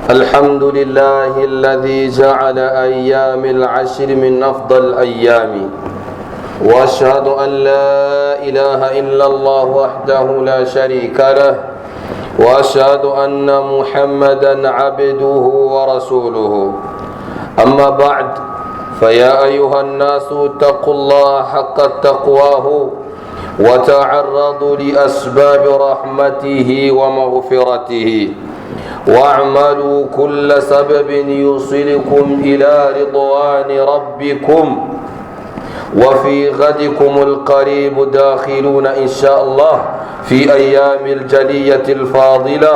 الحمد لله الذي جعل أيام العشر من أفضل الأيام، وأشهد أن لا إله إلا الله وحده لا شريك له، وأشهد أن محمدا عبده ورسوله. أما بعد، فيا أيها الناس اتقوا الله حق تقواه وتعرضوا لأسباب رحمته ومغفرته، واعملوا كل سبب يوصلكم إلى رضوان ربكم. وفي غدكم القريب داخلون إن شاء الله في أيام الجلية الفاضلة،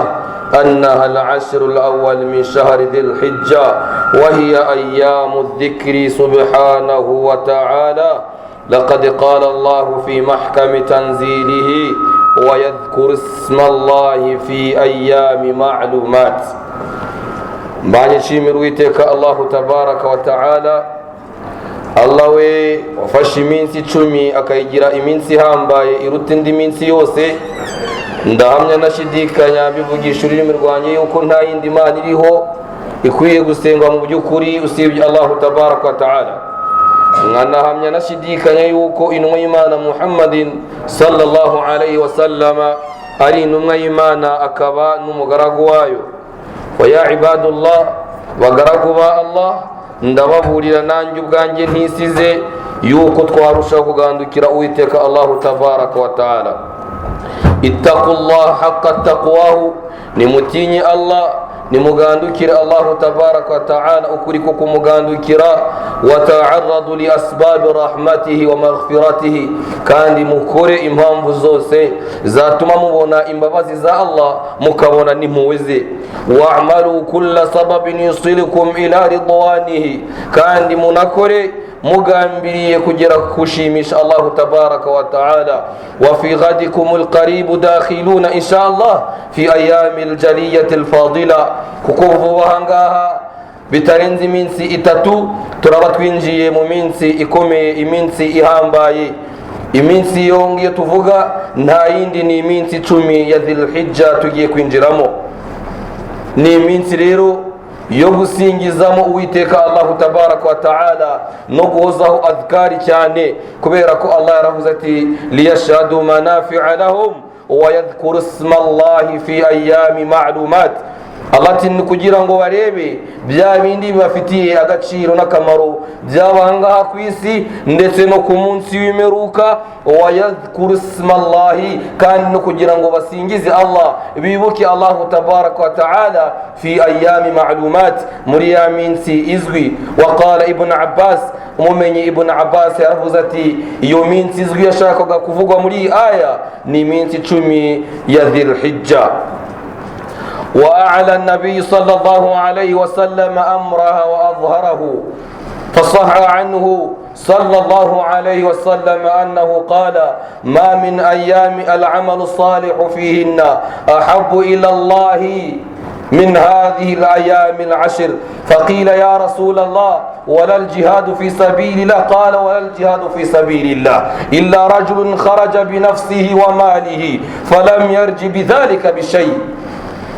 أنها العشر الأول من شهر ذي الحجة، وهي أيام الذكر سبحانه وتعالى. لقد قال الله في محكم تنزيله: ويذكر اسم الله في أيام معلومات. Mbanje nshimira Uwiteka Allahu tabaraka wa taala, Allah we wafashe iminsi 10 akayigira iminsi ihambaye iruta indi minsi yose. Ndahamya nashidikanya, mbivugisha ururimi rwanjye, yuko nta yindi mana iriho ikwiye gusengwa mu by'ukuri usibye Allahu tabaraka wa taala. Nkanahamya nashidikanya yuko intumwa y'Imana Muhammadin sallallahu alayhi wasallama ari intumwa y'Imana, akaba n'umugaragu wayo. Wa ya ibadullah, bagaragu ba Allah, ndababurira nanjye ubwanjye ntisize yuko twarushaho kugandukira Uwiteka Allahu tabaraka wa taala. Ittaqullah haqqa taqwahu, nimutinye Allah, nimugandukire Allahu tabaraka wa taala ukuri ko kumugandukira. Wataaradu liasbabi rahmatihi wa maghfiratihi, kandi mukore impamvu zose zatuma mubona imbabazi za Allah, mukabona n'impuhwe ze. Wa'malu kulla sababin yusilukum ila ridwanihi, kandi munakore mugambiriye kugera kushimisha Allahu tabaraka wa taala. Wa fi ghadikum alqaribu dakhiluna insha Allah fi ayami aljaliyati alfadila, kuko vuba ahangaha bitarenze iminsi 3 turaba twinjiye mu minsi ikomeye, iminsi ihambaye. Iminsi iyo ngiyo tuvuga nta yindi, ni iminsi 10 ya Dhilhijja tugiye kwinjiramo. Ni iminsi rero yo gusingizamo Uwiteka Allahu tabaraka wa taala no guhozaho adhkari cyane, kubera ko Allah yaravuze ati: liyashhadu manafia lahum wa yadhkuru isma Allahi fi ayami ma'lumat. Allah ati ni kugira ngo barebe bya bindi bibafitiye agaciro n'akamaro byaba ngaha ku isi ndetse no ku munsi w'imperuka. Wa yadhkuru isma Allahi, kandi no kugira ngo basingize Allah, bibuke Allahu tabaraka wa taala, fi ayami ma'lumat, muri ya minsi izwi. Wa qala Ibn Abbas, umumenyi Ibn Abbas yaravuze ati iyo minsi izwi yashakaga kuvugwa muri iyi aya ni iminsi 10 ya Dhilhijja. وأعلى النبي صلى الله عليه وسلم أمرها وأظهره، فصح عنه صلى الله عليه وسلم أنه قال: ما من أيام العمل الصالح فيهن أحب إلى الله من هذه الأيام العشر. فقيل: يا رسول الله، ولا الجهاد في سبيل الله؟ قال: ولا الجهاد في سبيل الله إلا رجل خرج بنفسه وماله فلم يرج بذلك بشيء.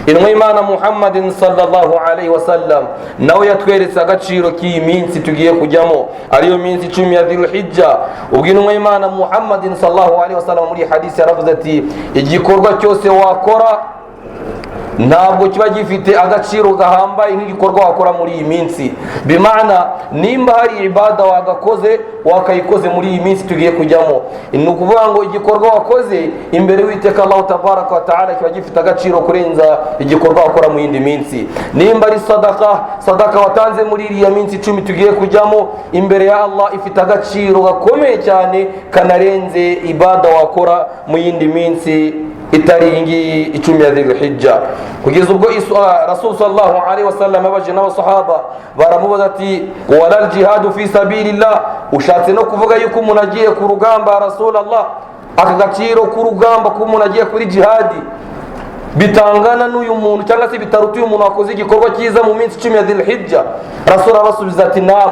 Intumwa y'Imana Muhammadin sallallahu alayhi wasallam nawe yatweretse agaciro k'iyi minsi tugiye kujyamo, ariyo minsi 10 ya Dhilhijja. Ubwo intumwa y'Imana Muhammadin sallallahu alayhi wasallam muri hadisi yaravuze ati igikorwa cyose wakora ntabwo kiba gifite agaciro gahambaye nk'igikorwa wakora muri iyi minsi. Bimana nimba hari ibada wagakoze, wakayikoze muri iyi minsi tugiye kujyamo. Ni ukuvuga ngo igikorwa wakoze imbere w'Iteka Allahu tabaraka wa taala kiba gifite agaciro kurenza igikorwa wakora mu yindi minsi. Nimba ari sadaka, sadaka watanze muri iriya minsi 10 tugiye kujyamo, imbere ya Allah ifite agaciro gakomeye cyane kanarenze ibada wakora mu yindi minsi itari iyi ngiyi 10 ya Dhilhijja. Kugeza ubwo Rasul sallallahu alaihi wasallam abaje n'abasahaba, baramubaza ati: wala aljihadu fi sabilillah? Ushatse no kuvuga yuko umuntu agiye ku rugamba, Rasul Allah, aka gaciro k'urugamba k'umuntu agiye kuri jihadi bitangana n'uyu muntu, cyangwa se bitaruta uyu muntu wakoze igikorwa cyiza mu minsi 10 ya Dhilhijja? Rasul abasubiza ati: naam.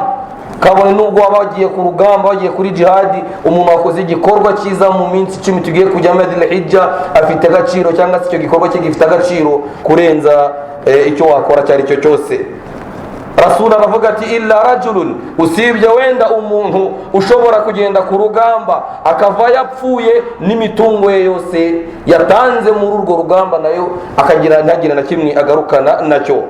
Kabone nubwo waba wagiye ku rugamba, wagiye kuri jihadi, umuntu wakoze igikorwa cyiza mu minsi 10 tugiye kujyamo ya Dhulhijja afite agaciro, cyangwa se icyo gikorwa cye gifite agaciro kurenza icyo wakora icyo ari cyo cyose. Rasulu aravuga ati: "Illa rajulun", usibye wenda umuntu ushobora kugenda ku rugamba akava yapfuye n'imitungo ye yose yatanze muri urwo rugamba nayo akagira, ntagire na kimwe agarukana nacyo.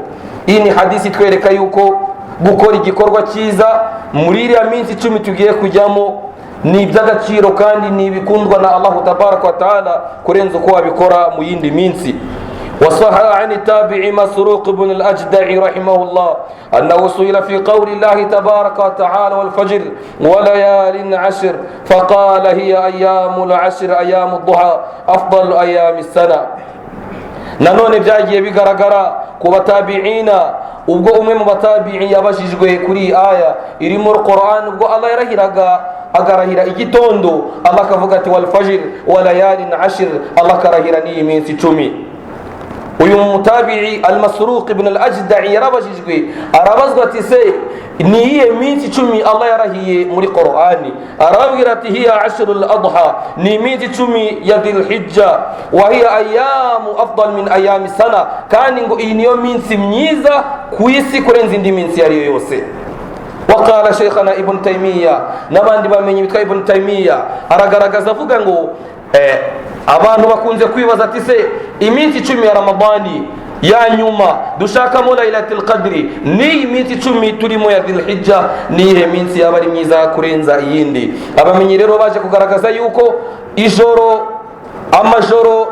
Iyi ni hadisi itwereka yuko gukora igikorwa cyiza muri iriya minsi 10 tugiye kujyamo ni iby'agaciro kandi ni ibikundwa na Allahu tabaraka wa taala kurenza uko wabikora mu yindi minsi. وصح عن التابع مسروق بن الأجدع رحمه الله أنه سئل في قول الله تبارك وتعالى: "والفجر وليال عشر"، فقال: "هي أيام العشر، أيام الضحى، أفضل أيام السنة". Nanone byagiye bigaragara ku batabiina, ubwo umwe mu batabi'i yabajijwe kuri iyi aya iri muri Quran, ubwo Allah yarahiraga, agarahira igitondo, Allah akavuga ati: "Walfajir wa layalin ashir", Allah akarahira n'iyi minsi 10. Uyu mutabi'i Almasruq ibn al Ajda'i yarabajijwe, arabazwa ati: "Se ni iyihe minsi 10 Allah yarahiye muri Qur'ani?" Arababwira ati: "Hiya ashru al adha", ni iminsi 10 ya Dhilhijja. "Wa hiya ayamu afdal min ayami sana", kandi ngo iyi niyo minsi myiza ku isi kurenza indi minsi iyo ariyo yose. وقال شيخنا ابن تيمية, n'abandi bamenyi bitwa Ibn Taymiya, aragaragaza avuga ngo abantu bakunze kwibaza ati: "Se iminsi 10 ya Ramadani ya nyuma dushakamo Lailatul Qadri n'iyi minsi 10 turimo ya Dhilhijja, niyihe minsi yaba ari myiza kurenza iyindi?" Abamenyi rero baje kugaragaza yuko ijoro, amajoro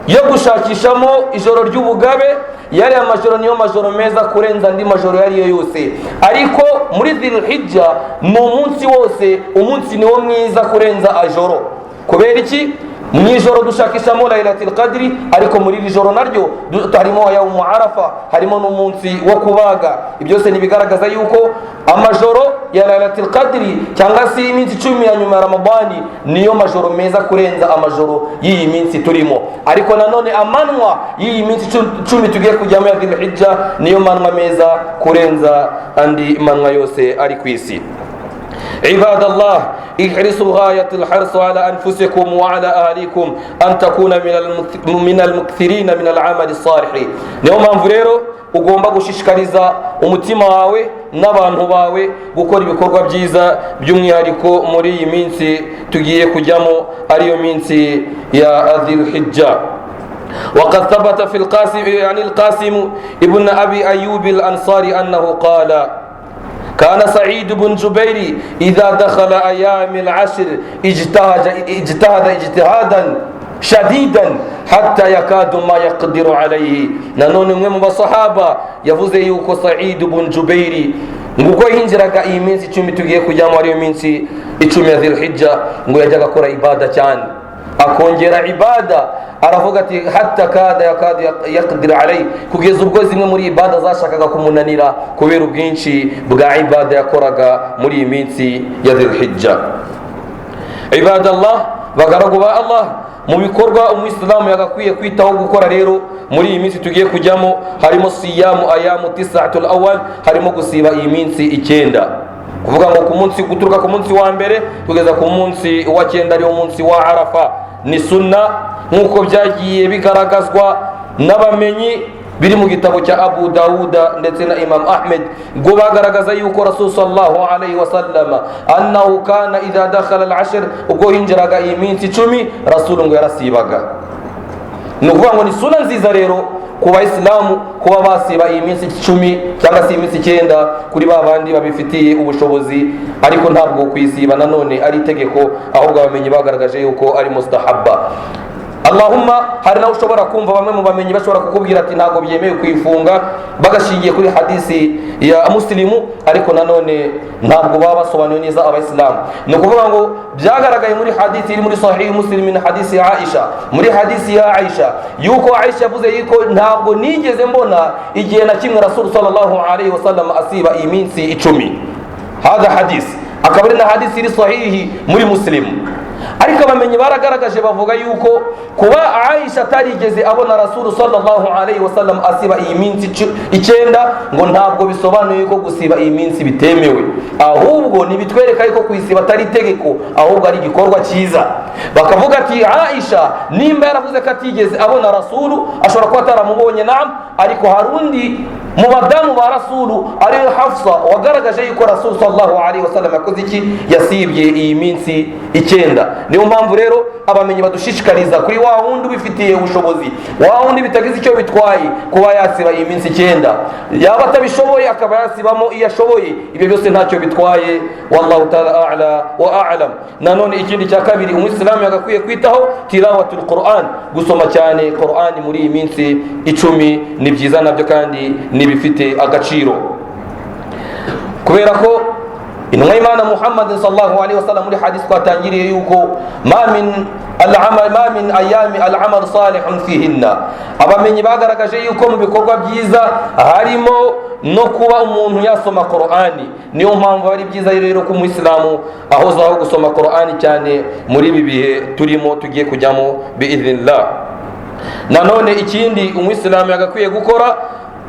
yo gushakishamo ijoro ry'ubugabe, yari amajoro niyo majoro meza kurenza andi majoro iyo ariyo yose. Ariko muri Dhilhijja ni umunsi wose, umunsi niwo mwiza kurenza ajoro. Kubera iki? Mu ijoro dushakishamo Lailatul Qadri, ariko muri iri joro naryo harimo yawmu Arafa, harimo n'umunsi wo kubaga. Ibyo byose ni ibigaragaza yuko amajoro ya Lailatul Qadri cyangwa se iminsi 10 ya nyuma ya Ramadani niyo majoro meza kurenza amajoro y'iyi minsi turimo. Ariko nanone amanwa y'iyi minsi 10 tugiye kujyamo ya Dhilhijja niyo manwa meza kurenza andi manwa yose ari ku isi. عباد الله، احرصوا غاية الحرص على أنفسكم وعلى أهليكم أن تكون من المكثرين من العمل الصالح. Niyo mpamvu rero ugomba gushishikariza umutima wawe n'abantu bawe gukora ibikorwa byiza, by'umwihariko muri iyi minsi tugiye kujyamo, ariyo minsi ya Dhilhijja. وقد ثبت في القاسم عن القاسم ابن أبي أيوب الأنصاري أنه قال: كان سعيد بن جبير إذا دخل أيام العشر اجتهد اجتهد اجتهادا شديدا حتى يكاد ما يقدر عليه. Nanone umwe mu basahaba yavuze yuko Said bun Jubairi ngo yinjiraga iyi minsi 10 tugiye kujyamo, ariyo minsi 10 ya Dhilhijja, ngo yajyaga akora ibada cyane, akongera ibada. Aravuga ati: "Hatta kada yakadu yaqdir alayhi", kugeza ubwo zimwe muri ibada zashakaga kumunanira kubera ubwinshi bwa ibada yakoraga muri iyi minsi ya Dhilhijja. Ibadallah, bagaragu ba Allah, mu bikorwa umuyisilamu yagakwiye kwitaho gukora rero muri iyi minsi tugiye kujyamo harimo siyamu ayamu tisatul awal, harimo gusiba iyi minsi 9, kuvuga ngo ku munsi, guturuka ku munsi wa mbere kugeza ku munsi wa cyenda, ariwo munsi wa Arafa. Ni sunna nk'uko byagiye bigaragazwa n'abamenyi, biri mu gitabo cya Abu Dawuda ndetse na Imam Ahmed, ngo bagaragaza yuko Rasul sallallahu alayhi wa sallam annahu kana idha dakhala al-ashr, ubwo hinjiraga iyi minsi 10, Rasul ngo yarasibaga. Ni ukuvuga ngo ni suna nziza rero ku bayisilamu kuba basiba iyi minsi 10 cyangwa se iyi minsi 9, kuri ba bandi babifitiye ubushobozi. Ariko ntabwo kuyisiba nanone ari itegeko, ahubwo abamenyi bagaragaje yuko ari mustahabba. Allahumma, hari nawe ushobora kumva bamwe mu bamenyi bashobora kukubwira ati ntabwo byemewe kuyifunga, bagashingiye kuri hadisi ya Muslimu. Ariko nanone ntabwo baba basobanuye neza abayisilamu. Ni ukuvuga ngo byagaragaye muri hadisi iri muri Sahihi Muslim na hadisi ya Aisha, muri hadisi ya Aisha, yuko Aisha yavuze yuko ntabwo nigeze mbona igihe na kimwe Rasul sallallahu alaihi wasallam asiba iyi minsi 10. Hada hadisi akaba ari na hadisi iri sahihi muri Muslimu. Ariko abamenyi baragaragaje bavuga yuko kuba Aisha atarigeze abona Rasulu sallallahu alayhi wasallam asiba iyi minsi 9, ngo ntabwo bisobanuye yuko gusiba iyi minsi bitemewe, ahubwo ntibitwereka yuko kuyisiba atari itegeko, ahubwo ari igikorwa cyiza. Bakavuga ati Aisha nimba yaravuze ko atigeze abona Rasulu, ashobora kuba ataramubonye, naam, ariko hari undi mu badamu ba Rasulu ariwe Hafsa wagaragaje yuko Rasulu sallallahu alaihi wasallam yakoze iki? Yasibye iyi minsi 9. Niyo mpamvu rero abamenyi badushishikariza kuri wa wundi ubifitiye ubushobozi, wa wundi bitagize icyo bitwaye, kuba yasiba iyi minsi 9. Yaba atabishoboye akaba yasibamo iyo ashoboye, ibyo byose ntacyo bitwaye. Wallahu taala a'la wa a'lam. Nanone ikindi cya kabiri umuyisilamu yagakwiye kwitaho, tilawatul Quran, gusoma cyane Quran muri iyi minsi 10 ni byiza nabyo kandi nibifite agaciro, kubera ko intumwa y'Imana Muhammad sallallahu alaihi wasallam muri hadith twatangiriye yuko ma min al'amal ma min ayami al'amal salihun fihinna. Abamenyi bagaragaje yuko mu bikorwa byiza harimo no kuba umuntu yasoma Qur'ani. Niyo mpamvu ari byiza rero ko umuyisilamu ahozaho gusoma Qur'ani cyane muri ibi bihe turimo tugiye kujyamo biidhnillah. Nanone ikindi umuyisilamu yagakwiye gukora,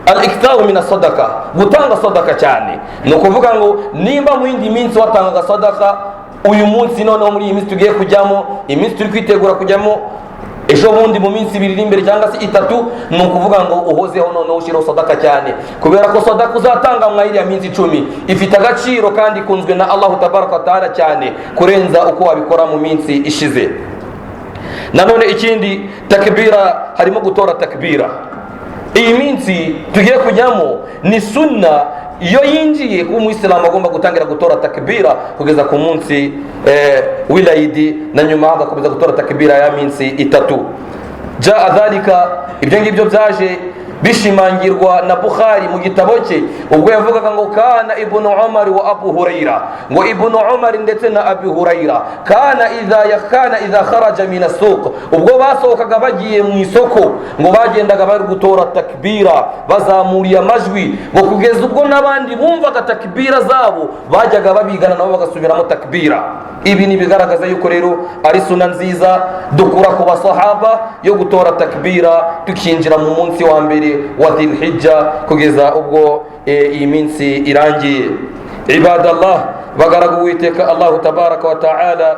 al-iktharu min sadaka, gutanga sadaka cyane. Ni ukuvuga ngo nimba mu yindi minsi watangaga sadaka, uyu munsi noneho muri iyi minsi tugiye kujyamo, iminsi turi kwitegura kujyamo ejo bundi mu minsi 2 iri imbere cyangwa se 3, ni ukuvuga ngo uhozeho noneho ushireho sadaka cyane, kubera ko sadaka uzatanga mwa iriya minsi 10 ifite agaciro kandi ikunzwe na Allahu tabaraka wa taala cyane kurenza uko wabikora mu minsi ishize. Nanone ikindi, takbira, harimo gutora takbira. Iyi minsi tugiye kujyamo ni sunna, iyo yinjiye kuba umuyisilamu agomba gutangira gutora takbira kugeza ku munsi w'ilayidi, na nyuma agakomeza gutora takbira ya minsi 3. Jaa dhalika, ibyo ngibyo byaje bishimangirwa na Bukhari mu gitabo cye, ubwo yavugaga ngo kana Ibnu Umar wa Abu Huraira, ngo Ibnu Umar ndetse na Abu Huraira, kana idha kharaja min as-suq, ubwo basohokaga bagiye mu isoko, ngo bagendaga bari gutora takbira bazamuriye amajwi, ngo kugeza ubwo n'abandi bumvaga takbira zabo bajyaga babigana nabo bagasubiramo takbira. Ibi ni ibigaragaza yuko rero ari suna nziza dukura ku basahaba yo gutora takbira tukinjira mu munsi wa mbere wa Dhilhijja kugeza ubwo iyi minsi irangiye. Ibadallah, bagaragu Uwiteka Allahu tabaraka wa taala,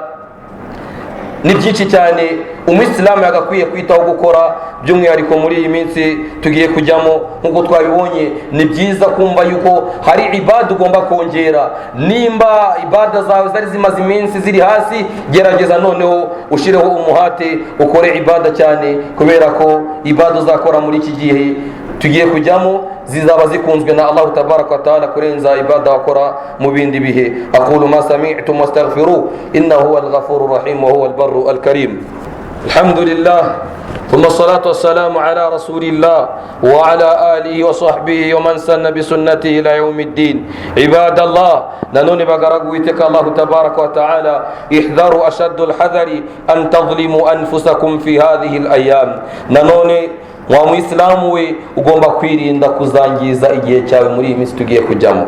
ni byinshi cyane umuyisilamu yagakwiye kwitaho gukora, by'umwihariko muri iyi minsi tugiye kujyamo. Nk'uko twabibonye, ni byiza kumva yuko hari ibada ugomba kongera. Nimba ibada zawe zari zimaze iminsi ziri hasi, gerageza noneho ushireho umuhate ukore ibada cyane, kubera ko ibada uzakora muri iki gihe tugiye kujyamo zizaba zikunzwe na Allahu tabaraka wa taala kurenza ibada wakora mu bindi bihe. Aqulu ma sami'tum wastaghfiruh innahu huwal ghafurur rahim wa huwal barru al karim. Alhamdulillah, ثم الصلاة والسلام على رسول الله وعلى آله وصحبه ومن سن بسنته إلى يوم الدين. عباد الله، nanone bagaragu Uwiteka Allahu tabaraka wa taala, احذروا أشد الحذر أن تظلموا أنفسكم في هذه الأيام. Nanone wa muyisilamu we, ugomba kwirinda kuzangiza igihe cyawe muri iyi minsi tugiye kujyamo,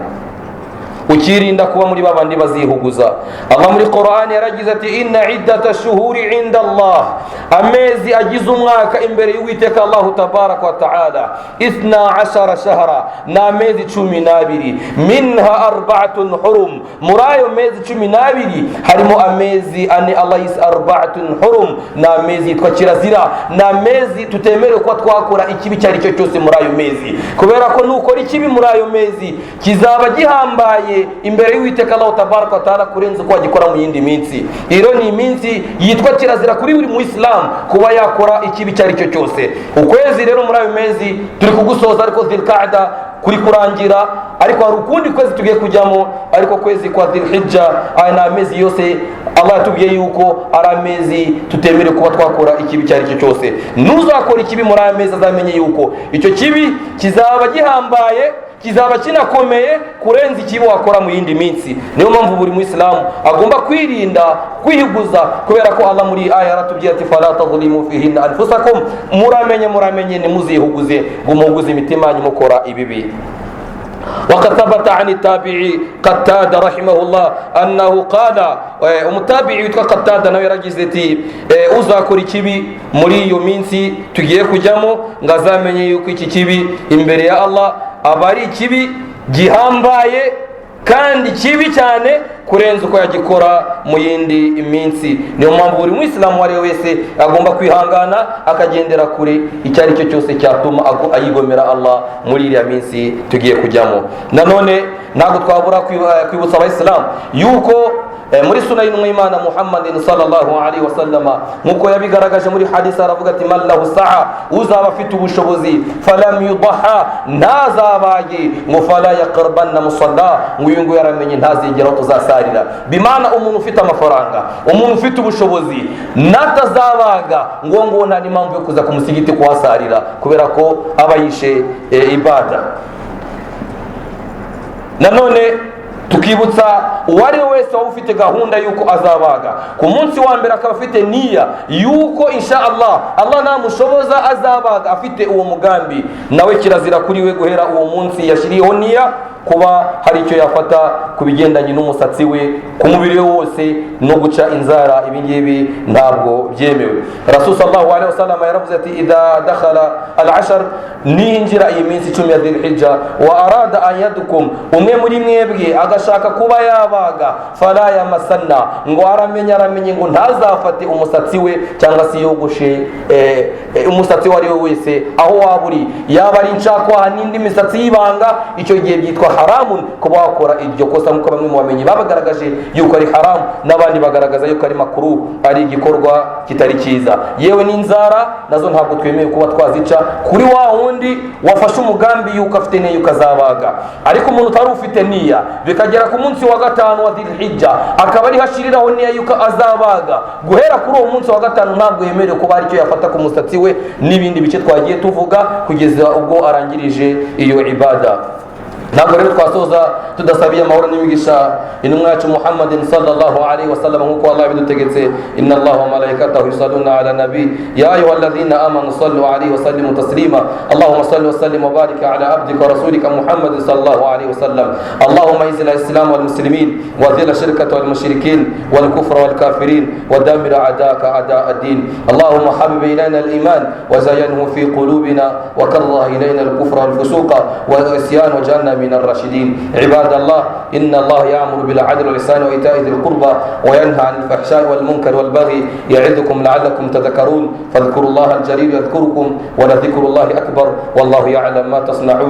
ukirinda kuba muri babandi bazihuguza. Allah muri Qur'ani yaragize ati: inna iddata shuhuri inda Allah, amezi agize umwaka imbere y'Uwiteka Allahu tabaraka wa taala, 12 shahra, ni amezi 12, minha arba'atun hurum, muri ayo mezi 12 harimo amezi 4 Allah yise arba'atun hurum, ni amezi yitwa kirazira, ni amezi tutemerewe kuba twakora ikibi icyo ari cyo cyose muri ayo mezi, kubera ko nukora ikibi muri ayo mezi kizaba gihambaye imbere y'Uwiteka Allahu tabaraka wa taala kurenza uko wagikora mu yindi minsi. Iyo ni iminsi yitwa kirazira kuri buri muyisilamu kuba yakora ikibi icyo ari cyo cyose. Ukwezi rero muri ayo mezi turi kugusoza, ariko Dhilqaada kuri kurangira, ariko hari ukundi kwezi tugiye kujyamo, ariko kwezi kwa Dhilhijja. Aya ni amezi yose Allah yatubwiye yuko ari amezi tutemerewe kuba twakora ikibi icyo ari cyo cyose. Ntuzakora ikibi muri aya mezi azamenye yuko icyo kibi kizaba gihambaye, kizaba kinakomeye kurenza ikibi wakora mu yindi minsi. Niyo mpamvu buri muyisilamu agomba kwirinda kwihiguza, kubera ko Allah muri aya yaratubwiye ati: fala tadhlimu fihinna anfusakum, muramenye, muramenye, ntimuzihuguze ngo muhuguze imitima yanyu mukora ibibi. وقد ثبت عن التابعي قتادة رحمه الله أنه قال umutabi'i witwa Qatada nawe yaragize ati uzakora ikibi muri iyo minsi tugiye kujyamo ngo azamenye yuko iki kibi imbere ya Allah aba ari ikibi gihambaye kandi kibi cyane kurenza uko yagikora mu yindi minsi. Niyo mpamvu buri muyisilamu uwo ari we wese agomba kwihangana akagendera kure icyo ari cyo cyose cyatuma ayigomera Allah muri iriya minsi tugiye kujyamo. Nanone ntabwo twabura kwibutsa abayisilamu yuko muri suna y'intumwa y'Imana Muhammadin sallallahu alaihi wasallama, nk'uko yabigaragaje muri hadisi, aravuga ati: "Man lahu saa", uzaba afite ubushobozi, "falam yudaha", ntazabage ngo, "fala yaqrabanna musalla", ngo uyu nguyu yaramenye ntazigera aho tuzasarira. Bimana umuntu ufite amafaranga, umuntu ufite ubushobozi natazabaga, ngo nguwo nta n'impamvu yo kuza ku musigiti kuhasarira, kubera ko aba yishe ibada. Nanone tukibutsa uwo ari we wese waba ufite gahunda y'uko azabaga ku munsi wa mbere, akaba afite niya y'uko insha Allah, Allah namushoboza azabaga, afite uwo mugambi, nawe kirazira kuri we guhera uwo munsi yashyiriyeho niya kuba hari icyo yafata ku bigendanye n'umusatsi we, ku mubiri we wose, no guca inzara. Ibi ngibi ntabwo byemewe. Rasul sallallahu alaihi wasallam yaravuze ati: "Idha dakhala al-ashar", ninjira iyi minsi 10 ya Dhilhijja, "wa arada an yadukum", umwe muri mwebwe agashaka kuba yabaga, "fala yamasanna", ngo aramenye ngo ntazafate umusatsi we cyangwa se yogoshe umusatsi uwo ari we wese aho waba uri, yaba ari incakwaha n'indi misatsi y'ibanga. Icyo gihe byitwa haramun kuba wakora iryo kosa, nk'uko bamwe mu bamenyi babagaragaje yuko ari haramu, n'abandi bagaragaza yuko ari makuru, ari igikorwa kitari cyiza. Yewe n'inzara nazo ntabwo twemewe kuba twazica kuri wa wundi wafashe umugambi yuko afite niya yuko azabaga. Ariko umuntu utari ufite niya, bikagera ku munsi wa gatanu wa Dhilhijja akaba ariho ashiriraho niya yuko azabaga, guhera kuri uwo munsi wa gatanu ntabwo yemerewe kuba hari icyo yafata ku musatsi we n'ibindi bice twagiye tuvuga, kugeza ubwo arangirije iyo ibada. Ntabwo rero twasoza tudasabiye amahoro n'imigisha intumwa yacu Muhammadin sallallahu alaihi wasallam, nk'uko Allah yabidutegetse: "Inna Allaha wa malaikatahu yusalluna ala nabi ya ayuha alladhina amanu sallu alaihi wa sallimu taslima. Allahumma salli wa sallim wa barik ala abdika wa rasulika Muhammadin sallallahu alaihi wasallam. Allahumma izz al-islam wal muslimin wa dhil shirkata wal mushrikin wal kufra wal kafirin wa damir a'daka a'da ad-din. Allahumma habib ilayna al-iman wa zayyinhu fi qulubina wa karrah ilayna al-kufra wal fusuqa wal isyan waj'alna من الراشدين. عباد الله، إن الله يأمر بالعدل والإحسان وإيتاء ذي القربى وينهى عن الفحشاء والمنكر والبغي يعظكم لعلكم تذكرون. فاذكروا الله الجليل يذكركم، ولذكر الله أكبر، والله يعلم ما تصنعون.